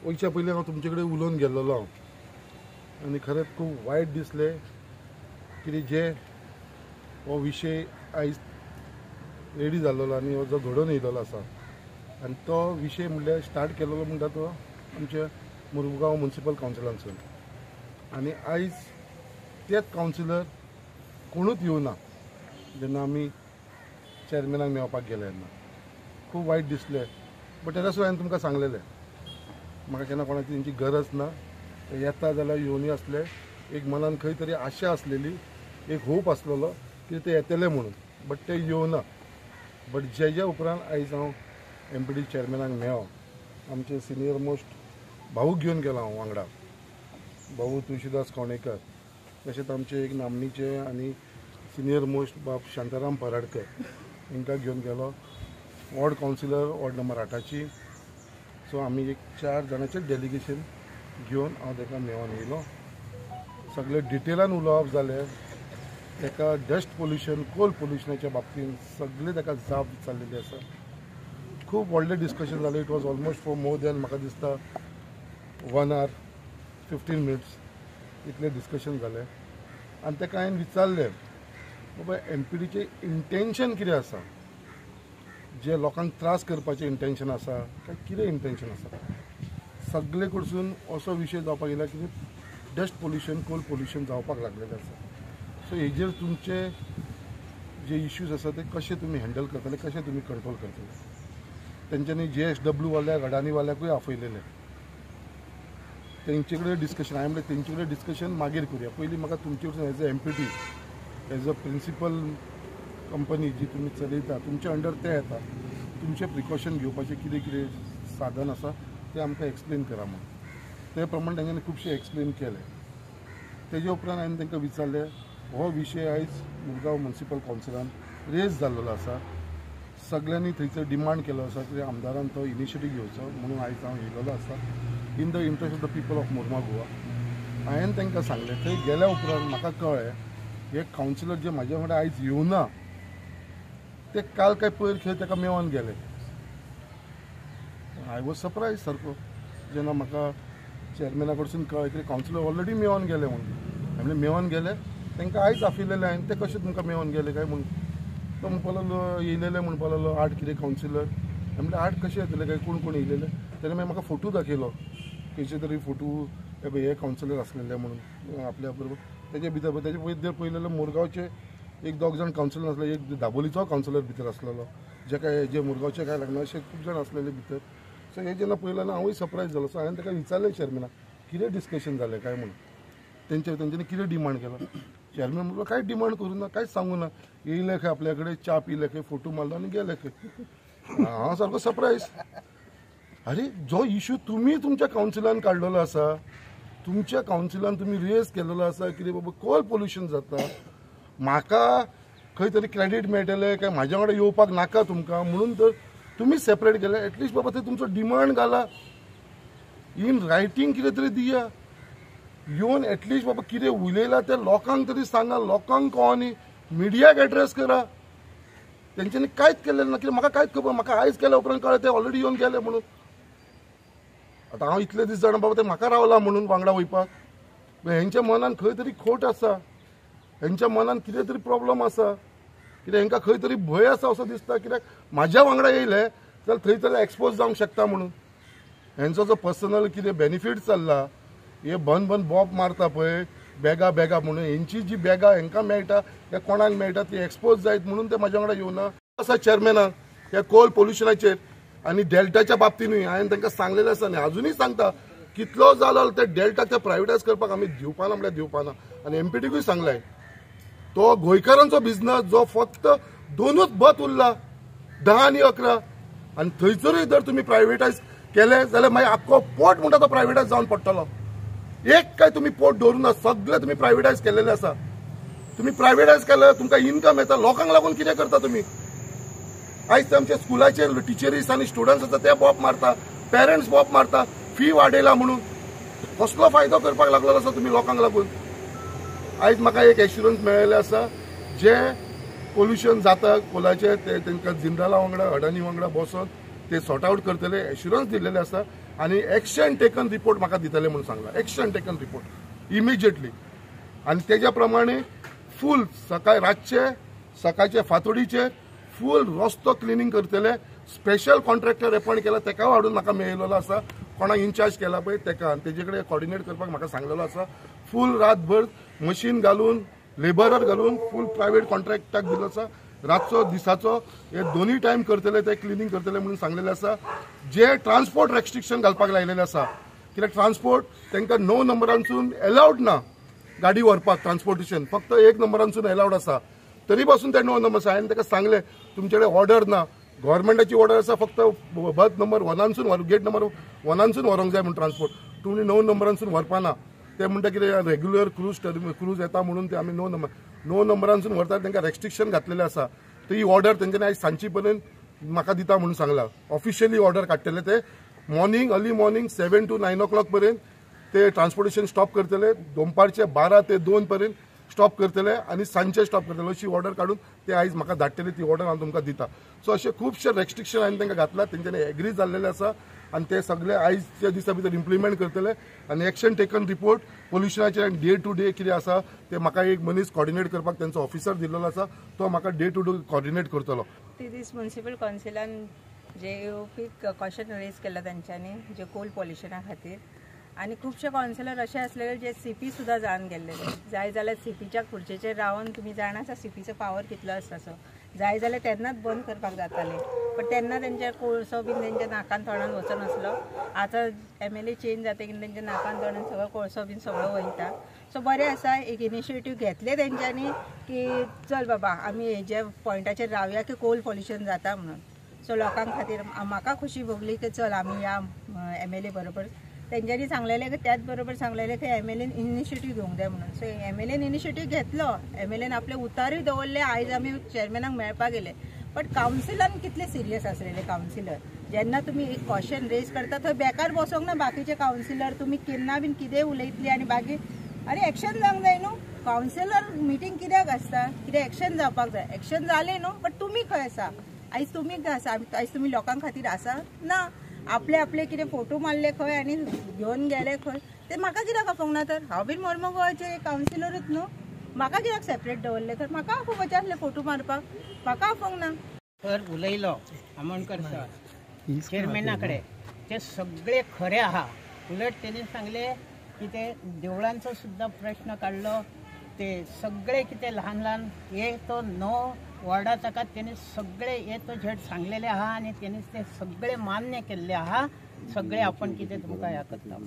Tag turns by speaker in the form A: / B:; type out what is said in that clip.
A: वयच्या पयलीं हांव तुमचे कडेन उलोवन गेल्लो हांव आनी खरेंच खूब वायट दिसलें कितें जे हो विशय आयज रेडी जाल्लो आनी हो जो घडोवन येयलेलो आसा आनी तो विशय म्हणल्यार स्टार्ट केलेलो म्हणटा तो आमच्या मुरगांव म्युनिसिपल कावन्सिलानसून आनी आयज तेच कावन्सिलर कोणूच येवना जेन्ना आमी चेअरमॅनाक मेळपाक गेले तेन्ना खूब वायट दिसलें. बट तेन्ना सुद्दां हांवें तुमकां सांगलेलें म्हाका केन्ना कोणाची तेंची गरज ना, ते येता जाल्यार येवनूय आसले. एक मनान खंय तरी आशा आसलेली, एक होप आसलेलो की ते येतले म्हणून, बट ते येवना. बट जेज्या उपरांत आयज हांव एम पी डी चेअरमॅनाक मेळ्ळो, आमचे सिनियर मोस्ट भाऊक घेवन गेलो हांव वांगडा, भाऊ तुळशीदास कोणेकर, तशेंच आमचे एक नामनेचे आनी सिनियर मोस्ट बाब शांताराम पराडकर हांकां घेवन गेलो, वॉर्ड कावन्सिलर वॉर्ड नंबर 8ची. सो आमी एक 4 जाणांचें डेलिगेशन घेवन हांव ताका मेळोन येयलो. सगळें डिटेलान उलोवप जालें, ताका डस्ट पोल्युशन, कोल पोल्युशनाच्या बाबतींत सगळें ताका जाप विचारलेली आसा. खूब व्हडलें डिस्कशन जालें. It was almost for more than म्हाका दिसता 1 hour 15 minutes इतलें डिस्कशन जालें. आनी ताका हांवें विचारलें, बाबा एम पी डीचें इंटेन्शन कितें आसा, जे लोकांक त्रास करपाचें इंटेन्शन आसा काय कितें इंटेन्शन आसा. सगळे कडसून असो विशय जावपाक येयला की डस्ट पोल्युशन, कोल पोल्युशन जावपाक लागलेलें आसा. सो हेजेर तुमचे जे इश्यूज आसा ते कशे तुमी हँडल करतले, कशे तुमी कंट्रोल करतले. तेंच्यांनी जे एस डब्ल्यू वाल्याक, अडानी वाल्याकूय आपयलेले, तेंचे कडेन डिस्कशन. हांवें म्हणलें तेंचे कडेन डिस्कशन मागीर करुया, पयलीं म्हाका तुमचे कडसून as a M P D, as a principal company जी तुमी चलयता, तुमचे अंडर ते येता, तुमचें प्रिकॉशन घेवपाचें कितें कितें साधन आसा तें आमकां एक्सप्लेन करा म्हूण. ते प्रमाणे तेंच्यांनी खुबशें एक्सप्लेन केलें. तेजे उपरांत हांवें तांकां विचारलें, हो विशय आयज मुरगांव म्युनिसिपल कावन्सिलान रेज जाल्लो आसा, सगळ्यांनी थंयसर डिमांड केलो आसा की आमदारान तो इनिशिएटीव घेवचो म्हणून आयज हांव येयलेलो आसा in the interest of the people of Mormugao. हांवें तांकां सांगलें, थंय गेल्या उपरांत म्हाका कळ्ळें हे कावन्सिलर जे म्हाज्या वांगडा आयज येवना ते काल काय पयर खेळ ताका मेळोन गेले. I was surprise सारको जेन्ना म्हाका चेअरमॅना कडसून कळ्ळें की कावन्सिलर ऑलरेडी मेळोन गेले म्हणून. हांवें मेळोन गेले तांकां आयज आपयलेले हांवें, ते कशें तुमकां मेळोन गेले काय म्हणून. तो म्हणपाक लागलो येयलेले म्हणपाक लागलो 8 कितें कावन्सिलर. हांवें म्हणलें 8 कशें येतले काय, कोण कोण येयलेले. तेणें मागीर म्हाका फोटो दाखयलो, खंयचे तरी फोटो हे कावन्सिलर आसलेले म्हणून आपल्या बरोबर. तेजे भितर तेजे पयलीं पयलेले मुरगांवचे एक 2 जाण कावन्सिलर आसले, एक दाबोलीचो कावन्सिलर भितर आसलेलो, जे काय जे मुरगांवचे काय लागना अशे खूब जाण आसलेले भितर. सो हे जेन्ना पळयलें हांवूय सरप्रायज जालो. सो हांवें ताका विचारलें चेअरमॅनाक कितें डिस्कशन जालें काय म्हणून, तेंच्यांनी कितें डिमांड केलो. चेअरमॅन म्हणलो कांय डिमांड करूं ना, कांयच सांगू ना, येयले खंय आपल्या कडेन च्या पिले खंय, फोटो मारलो आनी गेले खंय. हांव सारको सरप्रायज. अरे जो इशू तुमी तुमच्या कावन्सिलान काडलेलो आसा, तुमच्या कावन्सिलान तुमी रेज केलेलो आसा कितें बाबा कोल पोल्युशन जाता, म्हाका खंय तरी क्रेडीट मेळटलें काय म्हाज्या वांगडा येवपाक नाका तुमकां म्हणून तर तुमी सेपरेट केले. एटलिस्ट बाबा थंय तुमचो डिमांड घाला, इन रायटींग कितें तरी दिया, येवन एटलिस्ट बाबा कितें उलयला तें लोकांक तरी सांगा, लोकांक कळोनी, मिडियाक एड्रेस करा. तेंच्यांनी कांयच केलें ना, कित्याक म्हाका कांयच खबर, म्हाका आयज केल्या उपरांत कळ्ळें ते ऑलरेडी येवन गेले म्हणून. आतां हांव इतले दीस जाणा बाबा ते म्हाका रावला म्हणून वांगडा वयपाक, हेंच्या मनान खंय तरी खोट आसा, हेंच्या मनान कितें तरी प्रॉब्लम आसा, कित्याक हेंकां खंय तरी भंय आसा असो दिसता, कित्याक म्हाज्या वांगडा येयले जाल्यार थंय जाल्यार एक्सपोज जावंक शकता म्हणून. हेंचो जो पर्सनल कितें बेनिफीट चल्ला, हे बन बन बॉब मारता पळय बॅगा बॅगा म्हणून, हेंची जी बॅगां हेंकां मेळटा या कोणाक मेळटा ती एक्सपोज जायत म्हणून ते म्हाज्या वांगडा येवना आसा चेअरमॅनाक ह्या कोल पोल्युशनाचेर आनी डेल्टाच्या बाबतीनूय हांवें तांकां सांगलेलें आसा आनी आजुनूय सांगता, कितलो जालो ते डेल्टाक ते प्रायवेटायज करपाक आमी दिवपाना म्हणल्यार दिवपाना. आनी एम पी डीकूय सांगलें, तो गोंयकारांचो बिजनस जो फक्त 2च बत उरला, 10 आनी 11, आनी थंयसरूय जर तुमी प्रायवेटायज केले जाल्यार मागीर आख्खो पोर्ट म्हणटा तो प्रायवेटायज जावन पडटलो. एक काय तुमी पोर्ट दवरूं ना, सगळे तुमी प्रायवेटायज केलेले आसा. तुमी प्रायवेटायज केले तुमकां इनकम येता, लोकांक लागून कितें करता तुमी. आयज ते आमच्या स्कुलाचे टिचरीस आनी स्टुडंट्स आसा ते बोप मारता, पेरंट्स बोप मारता, फी वाडयला म्हणून. कसलो फायदो करपाक लागलो आसा तुमी लोकांक लागून. आयज म्हाका एक एश्युरन्स मेळिल्लें आसा, जे पोल्युशन जाता कोलाचें ते तांकां जिंदाला वांगडा, अडानी वांगडा बसोन ते सॉर्ट आवट करतले एश्युरन्स दिल्लेले आसा. आनी एक्शन टेकन रिपोर्ट म्हाका दितले म्हणून सांगला. Action taken report immediately. आनी तेज्या प्रमाणे फूल सकाळ रातचे सकाळचे फांतोडीचे फूल रस्तो क्लिनींग करतले. स्पेशल कॉन्ट्रॅक्टर अपॉयंट केला तेका हाडून म्हाका मेळिल्लो आसा, कोणाक इन्चार्ज केला पळय तेका, आनी तेजे कडेन कॉर्डिनेट करपाक म्हाका सांगलेलो आसा. फूल रातभर मशीन घालून लेबरर घालून फूल प्रायवेट कॉन्ट्रॅक्टाक दिलो आसा. रातचो दिसाचो हे दोनूय टायम करतले, ते क्लिनींग करतले म्हणून सांगलेले आसा. जे ट्रान्सपोर्ट रेस्ट्रिक्शन घालपाक लायलेले आसा, कित्याक ट्रान्सपोर्ट तांकां 9 नंबरांसून एलावड ना गाडी व्हरपाक, ट्रान्सपोर्टेशन फक्त 1 नंबरांसून एलावड आसा. तरी पासून ते 9 नंबर हांवें ताका सांगलें तुमचे कडेन ऑर्डर ना, गव्हर्मेंटाची ऑर्डर आसा फक्त बर्थ नंबर 1 गेट नंबर 1 व्हरूंक जाय म्हूण ट्रान्सपोर्ट, तुमी 9 नंबरांसून व्हरपाना. ते म्हणटा कितें रेग्युलर क्रूज येता म्हणून ते आमी 9 नंबरांसून व्हरता, तांकां रेस्ट्रिक्शन घातलेलें आसा. ती ऑर्डर तेंच्यांनी आयज सांजची पर्यंत म्हाका दिता म्हणून सांगला. ऑफिशियली ऑर्डर काडटले ते morning, early morning 7 to 9 o'clock पर्यंत ते ट्रान्सपोर्टेशन स्टॉप करतले. दनपारचे 12 ते 2 पर्यंत स्टॉप करतले आनी सांजचे स्टॉप करतले अशी ऑर्डर काडून ते आयज म्हाका धाडटले. ती ऑर्डर हांव तुमकां दिता. सो अशे खुबशे रेस्ट्रिक्शन हांवें तांकां घातला, तेंच्यांनी एग्री जाल्लेले आसा आनी ते सगळे आयच्या दिसा भितर इम्प्लिमेंट करतले. आनी एक्शन टेकन रिपोर्ट पोल्युशनाचे आनी डे टू डे कितें आसा ते म्हाका एक मनीस कॉर्डिनेट करपाक तेंचो ऑफिसर दिल्लो आसा, तो म्हाका डे टू डे कॉर्डिनेट करतलो.
B: ते दीस म्युनिसिपल कावन्सिलान जे येवपी क्वेश्चन रेज केला तेंच्यांनी जे कोल पोल्युशना खातीर, आनी खुबशे कावन्सिलर अशे आसलेले जे सीपी सुद्दां जावन गेल्ले. जाय जाल्यार सीपीच्या खुर्चेचेर रावन तुमी जाणा आसा सीपीचो पावर कितलो आसता, सो जाय जाल्यार तेन्नाच बंद करपाक जातालें, पण तेन्ना तेंच्या कोळसो बीन तेंच्या नाकान तोंडान वचनासलो. आतां MLA change जातकीर तेंच्या नाकान तोंडान सगळो कोळसो बीन सगळो वयता. सो बरें आसा एक इनिशिएटीव घेतले तेंच्यांनी की चल बाबा आमी हेज्या पॉयंटाचेर रावया की कोल पोल्युशन जाता म्हणून. सो लोकां खातीर म्हाका खुशी भोगली की चल आमी ह्या MLA बरोबर तेंच्यांनी सांगलेलें की त्याच बरोबर सांगलेलें की MLAन इनिशिएटीव घेवंक जाय म्हणून. सो MLAन इनिशिएटीव घेतलो, MLAन आपले उतारूय दवरले. आयज आमी चेअरमॅनाक मेळपाक गेले, बट कावन्सिलान कितले सिरियस आसलेले कावन्सिलर. जेन्ना तुमी एक क्वेश्चन रेज करता थंय बेकार बसोंक ना बाकीचे कावन्सिलर, तुमी केन्ना बीन कितेंय उलयतली आनी बाकी आनी एक्शन जावंक जाय न्हू. कावन्सिलर मिटींग कित्याक आसता, कितें एक्शन जावपाक जाय. एक्शन जालें न्हू, बट तुमी खंय आसा आयज, तुमी खंय आसा आयज, तुमी लोकां खातीर आसा ना? आपले आपले कितें फोटो मारले खंय आनी घेवन गेले खंय, ते म्हाका कित्याक आपोवंक ना? तर हांव बीन मर्मगोवाचे कावन्सिलरूच न्हू, म्हाका कित्याक सेपरेट दवरले? तर म्हाका आपोवपाचें आसलें फोटो मारपाक, म्हाका आपोवंक ना.
C: सर उलयलो आमोणकर सर चेअरमॅना कडेन, ते सगळे खरे आहा. उलट तेणी सांगले की ते देवळांचो सुद्दां प्रश्न काडलो, ते सगळे कितें ल्हान ल्हान हे तो 9 वॉर्डा ताका तेणी सगळे हे तो झेड सांगलेले आहा आनी तेणी ते सगळे मान्य केल्ले आहा. सगळे आपण कितें तुमकां ह्या करता.